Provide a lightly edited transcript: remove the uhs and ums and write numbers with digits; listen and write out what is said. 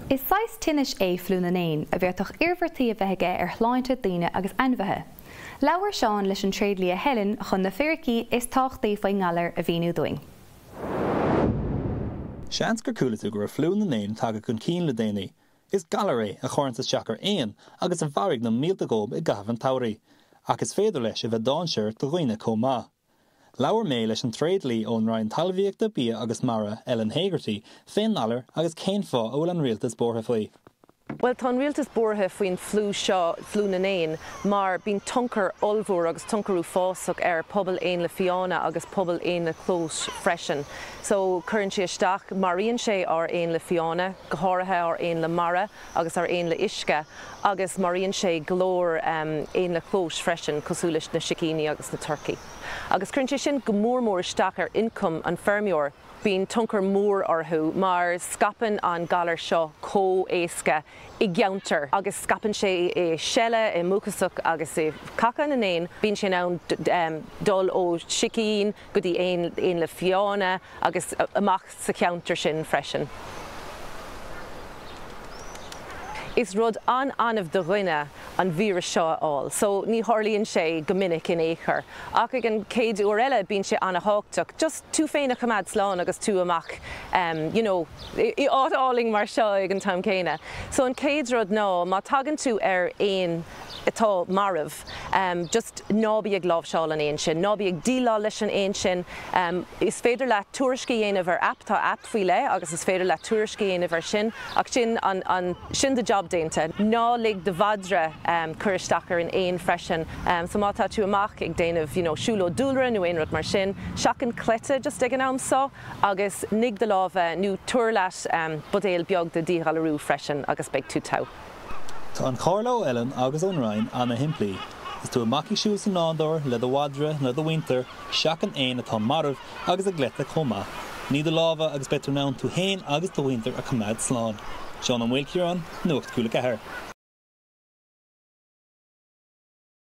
Is saghas tinnis é fliú na n-éan, a bhféadfadh iarmhairtí a bheith aige ar shláinte daoine agus ainmhithe. Labhair Seán leis an tréidlia Helen chun na fíricí is tábhachtaí faoin ngalar a mhíniú dúinn. Seans gur chuala tú go raibh fliú na n-éan tagtha chun cinn le déanaí. Is galar é a chuireanns isteach ar éin agus a mharaigh na mílte dhób i gcaitheamh an tsamhraidh. Ach is féidir leis a bheith dainséarach do dhaoine chomh maith. Labhair mé leis an tréidlia ón Roinn Talmhaíochta, Bia agus Mara, Ellen Hegarty, fén ngalar agus cén fáth a bhfuil an rialtas buartha faoi. Bhuel, tá an rialtas buartha faoin fliú seo, fliú na n-éan, mar bíonn tionchar ollmhór agus tionchar uafásach ar pobal éanlaith fiáine agus pobal éanlaith clóis freisin. So, cuireann sé isteach, maraíonn sé ár éanlaith fiáine, go háirithe ár éanlaith mara agus ár éanlaith uisce, agus maraíonn sé go leor éanlaith chlóis freisin, cosúil leis na sicíní agus na turcaí. Agus cuireann sé sin go mór mór isteach ar ioncam an feirmeoir. Bíonn tionchar mór orthu mar scaipeann an galar seo chomh éasca i gceantar agus scaipeann sé i seile, i múcasach agus i caca na n-éan. Bíonn sé in ann dul ó sicín go dtí éanlaith fiáine agus amach sa cheantar sin freisin. Is rud an-annamh do dhuine an víreas seo a fháil, so ní tharlaíonn sé go minic in aon chor. Ach ag an chéad uair eile bíonn sé an-thábhachtach just tú féin a choimeád slán agus tú amach you know i áit álainn mar seo ag an t-am céanna. So an chéad rud ná má tagann tú ar éan atá marbh, just ná bí ag láimhseáil an éin sin, ná bí ag déileáil leis an éan sin. Is féidir leat tuairisc a dhéanamh ar aip, tá aip faoi leith agus is féidir leat tuairisc a dhéanamh ar sin ach sin an, an, sin do job déanta. Ná lig do mhadra cur isteach ar an éan freisin. So má tá tú amach ag déanamh you know siúlóid dúlra nó aon rud mar sin, seachain cleite just ag an am seo agus nigh do lámha nó tabhair leat buidéal beag de díghalarú freisin agus beidh tú togha. Tá an chomhairle ó Ellen agus ón Roinn ana-shimplí. Is tú amach ag siúl sa nádúr le do mhadra nó do mhuintir, seachain éin atá marbh agus a gcleite chomh maith. Nigh do lámha agus beidh tú in ann tú fhéin agus do mhuintir a choimeád slán. Seán Ó Maoilchiaráin, Nuacht Cúla 4.